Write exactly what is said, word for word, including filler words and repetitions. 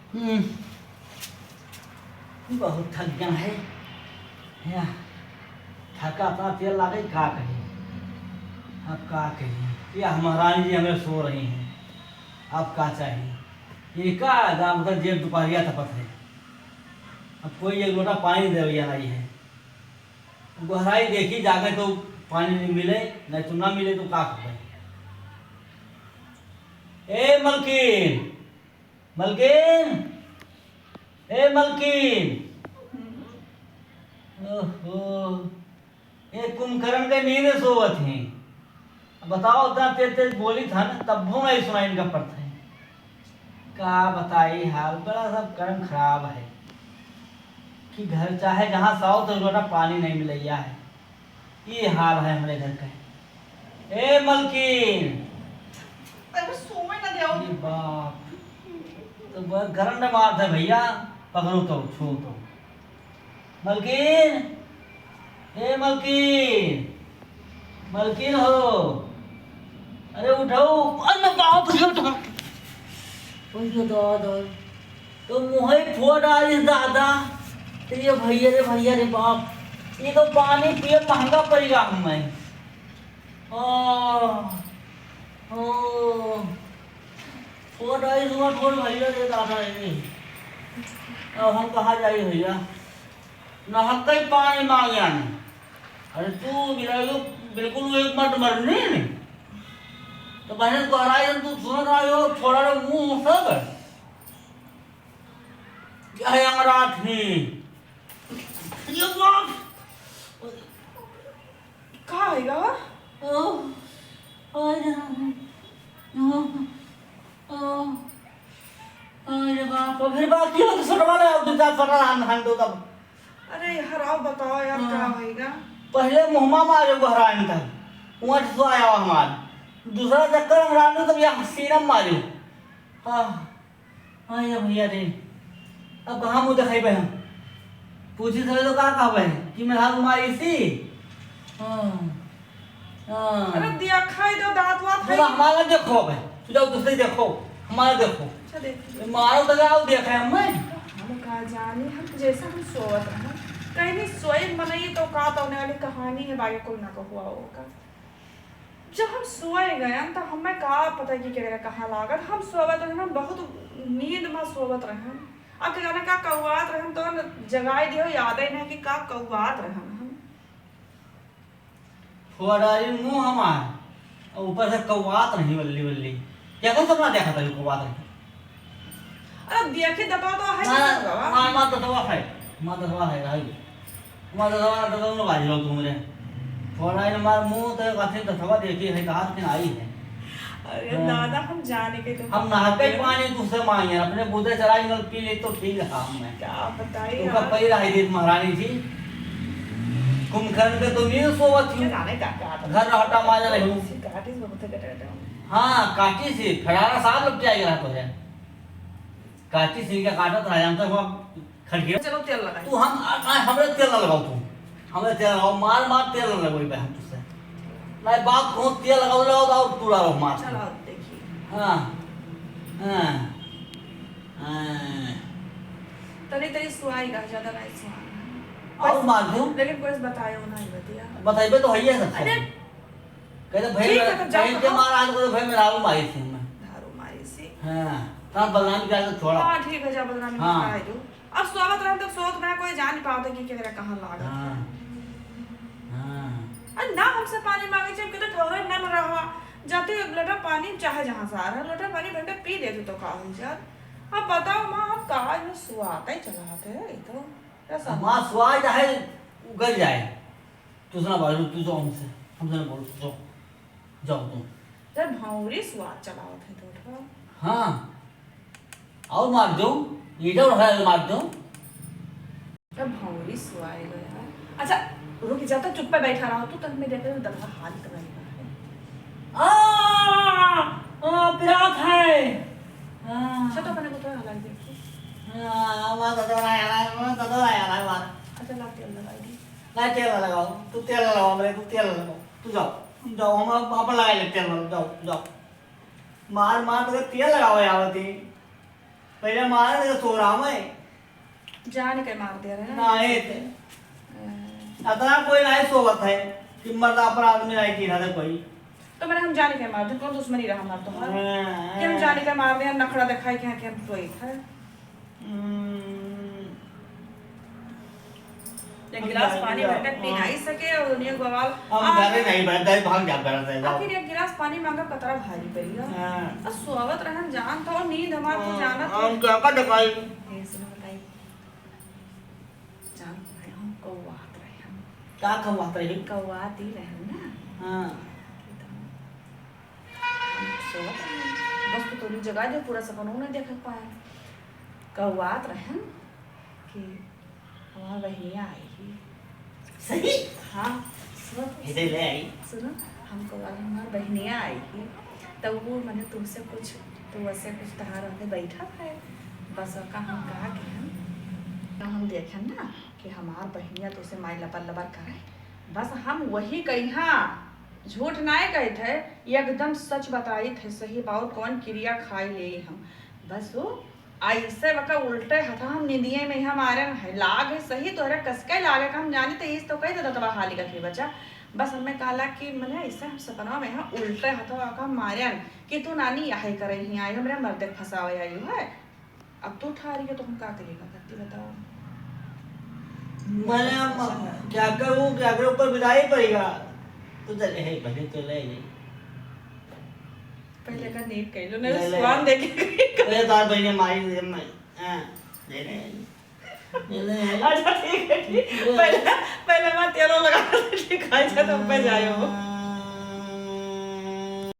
हम्म, बहुत थक गया है। या, थका इतना तेल लागे, का कही? अब का कही? या महारानी जी हमें सो रही हैं, अब का चाहिए? ये का गाँव का जेब दुपहरिया तपत है, अब कोई एक लोटा पानी देवैया नहीं है। गोहराई देखी जाके तो पानी नहीं मिले, नहीं तो ना मिले तो का करे? ए मलकिन, मलकिन, ए मलकिन। ओहो, ए कुंभकर्ण के नींद सोवत ही। बताओ, इतना तेज तेज बोली था ना, तब वो नहीं सुना इनका पड़ता है। का बताई हाल, बड़ा सब कर्म खराब है कि घर चाहे जहाँ साओ तो लोटा पानी नहीं मिलैया है। ये हाल है हमरे घर का। ए मलकिन। अरे सोवे ना दे। ये बाप। तो ब-, गरम न मार दे भैया, पकड़ो तो, छू तो। मलकिन, ए मलकिन, मलकिन हो, अरे उठाओ, अरे बाप रे, उठा। ओए दादा, तो मुँहे फोड़ डालिस दादा। तो ये भैया रे भैया रे बाप, ये तो पानी पिए महंगा पड़ेगा हमें। ओ, ओ, फोड़ डालिस, फोड़ भैया रे दादा रे। अब हम कहाँ जाई भैया? नहक्कई पानी मांगे आने। अरे तू बिल्कुल, बिल्कुल एक मत मरनी। तो बहन को हराई, तू सुन रहा हो, छोड़ा रे मुंह सब। क्या है अंगरात ही? ये बाप। का है गा? ओ, ओ, ओ, ओ, अरे बाप, फिर बात की हो तो छोटवा ले आओ, दो चार फटा धान, धान दो तब। अरे यार, आओ बताओ यार, का हाँ। होएगा? पहले मुहमा मारे बहराइन तक, वहाँ से आया हमार। दूसरा चक्कर हम रानू तब यहाँ सीना में मारे। हाँ, हाँ ये भैया रे, अब कहाँ मुँह देखाई हम? पूछी सके तो का कहबे कि मेहरारू मारी सी? हाँ, हाँ। अरे दिया खाई दो, दांत वात है। बोला, हमारा देखो बे, तू जाओ दूसरे देखो, हमारा देखो। अच्छा, देखिए। ये मारो तो जाओ, देखे हमें। हम का जानी, हम जैसे हम सोवत रहे, कहीं नहीं सोए मनई तो का तो होने वाली कहानी है, बाकी कोई ना को हुआ होगा। जब हम सोए गए, तो हमें का पता कि केकरे कहाँ लागत। हम सोवत रहे, हम बहुत नींद में सोवत रहे। अब के जाने का कौआत रहे, हम तो जगाई दियो, याद ही नहीं कि का कौआत रहे हम। फोड़ारी मुंह हमार, और ऊपर से कौआत नहीं बल्ली बल्ली। क्या कौन सपना देखा था जो कौआत नहीं? अरे देखी दतवा तो है ना, नहीं बाबा। मार, मार दतवा है, मार दतवा है, भाई। मार दतवा, दतवा में बाज लो तुम रे। फोड़ारी ने मार मुंह तो कथी दतवा देखी है, कहाँ से आई है? अरे हाँ। दादा, हम जाने के तो हम नहाते ही पानी दूसरे मांगे, अपने बूते चराई में पी ले तो ठीक है, हम में। क्या बताइए उनका यार। पई रही थी महारानी जी, कुंभकर्ण के तो नींद सोवत थी। क्या जाने का, क्या था? घर रहटा माजा रही। काटी से बहुत कटे कटे। हाँ, काटी से, फरारा साहब लोग क्या गया तो है। काटी से क्या काटत रहा, जानते हो, खड़के। चलो तेल लगाई। तू हम, आ, आ, हमरे तेल ना लगाओ तू। हमरे तेल लगाओ, मार, मार तेल ना लगाओ, बहन तुझसे। नहीं, बात को तेल लगाओ, लगाओ तो और पूरा रहो मार। चलो, आप देखिए। हाँ, हाँ, हाँ। तनी, तनी सुआई गा, ज्यादा नहीं सुआई। और मार दूँ? लेकिन कोई बतायो नहीं बतिया। बताइबे तो है ये सबसे। अरे, कहते भाई ठीक मेरा, है, तो जाओ कहीं के तो। मारा आज को तो भाई मेरा आलू मारी थी मैं। दारू मारी सी। हाँ, तब बदनामी क्या तो छोड़ा। हाँ, ठीक है, जा बदनामी हाँ। हटा दो। अब सोवत रहे तो सोवत ना कोई जान पावत कि केकरा कहाँ लागत हाँ। है। हाँ। अरे ना हमसे पानी मांगे, जब के तो ठौरे नन रहा, जाते एक लोटा पानी चाहे जहाँ से आ रहा, लोटा पानी भर के पी लेते तो का हो जात। अब बताओ माँ, हम का आज में सुआते ही चला आते हैं, ये तो ऐसा। माँ सुआए चाहे उगल जाए, तू सुना बाबू, तू जाओ हमसे, हमसे ना बोलो, तू जाओ, जाओ तुम। जब भौंरी सुआत चलावत है तो उठवा। हाँ, और मार दो, ईटा उठा के मार दो। जब भौंरी सुआए गया। अच्छा, रुक जा, तो चुप्पे बैठा रहो तू, तो हमें देखे तो दरवा हाथ तो नहीं रहा है। आ, आ, पिरात है। हाँ। अच्छा, तो अपने को तो हला देखो। हाँ, मार दो, दो, दो, दो, दो, दो, मार। अच्छा, ला तेल लगाई दी। नहीं, तेल ना लगाओ, तू तेल ना लगाओ, मेरे, तू तेल ना लगाओ, तू जाओ, जाओ, हम अब, अपन लगा ले तेल वाला, जाओ, जाओ। मार, मार, तो तेल लगाओ यार, ती। पहिले मारे रहे तो सोरा में। जान के मार दे रहे हैं। ना, ये थे। अ। अतना कोई नाहीं सोवत है कि मर्द अपना आदमी नाहीं की रहा कोई। तो मैंने हम जान के मार दे, कौन दुश्मनी रहा हमार तुम्हारा? हाँ। कि हम जान के मार दे, नखड़ा दिखाई के, कि हम तो एक है। हम्म। एक हम गिलास जाने पानी के भर के पी हाँ। नाहीं सके और दुनिया को बवाल। हम आ, घरे नहीं बैठते, भाग जा घर से, जाओ। आखिर एक गिलास पानी मांगा कतरा भारी पड़ेगा। हाँ। और सोवत रहन जान था, नींद हमार तो हाँ, जाना था। हम क्या का दिखाई? ए, सुनो बताई। जान रहे हम कौआत रहे हम। का कौआत रहे? कौआत ही रहे ना। हाँ। हम सोवत रहे। बस तो तोरी जगा दे, पूरा सपनों नहीं देख पाए। कौआत रहे कि हमार बहिनिया आई ही। सही? हाँ, सुनो। इधर ले आई। सुनो, हमको आज हमार बहिनिया आई ही। तब वो मने तुमसे कुछ, तो वैसे कुछ तहार होके बैठा है। बस ओका हम कहा कि हम, तो हम देखें ना कि हमार बहिनिया तुमसे माई लबर लबर करे। बस हम वही कही, हाँ, झूठ नाय कही थे, एकदम सच बताई थे, सही बात, कौन किरिया खाई ले हम। बस वो ऐसे वका उल्टे हथा हम निंदिये में हम मारे है, लाग है सही तोहरे कसके लागे का हम जानी तो इस तो कही तो दतवा हाली का के बचा। बस हमें कहला कि मने ऐसे हम सपना में हम उल्टे हथा वका मारे कि तू नानी यही करे ही आई, हमरे मर्दे के फंसावे आई है। अब तू ठारी के तो हम का करेगा, करती बताओ। मने हम क्या करूँ, क्या करूँ, ऊपर विदाई पड़ेगा। तो चले है, भले तो ले नहीं। पहले का नीट कह लो, ले, नहीं ले। स्वान देखे। पहले तार बहने मारी दे, मैं, हाँ, ले ले। ले ले। अच्छा, ठीक है, ठीक। ले। पहले, पहले मैं तेलो लगा दे, ठीक है, अच्छा, तो पे जायो।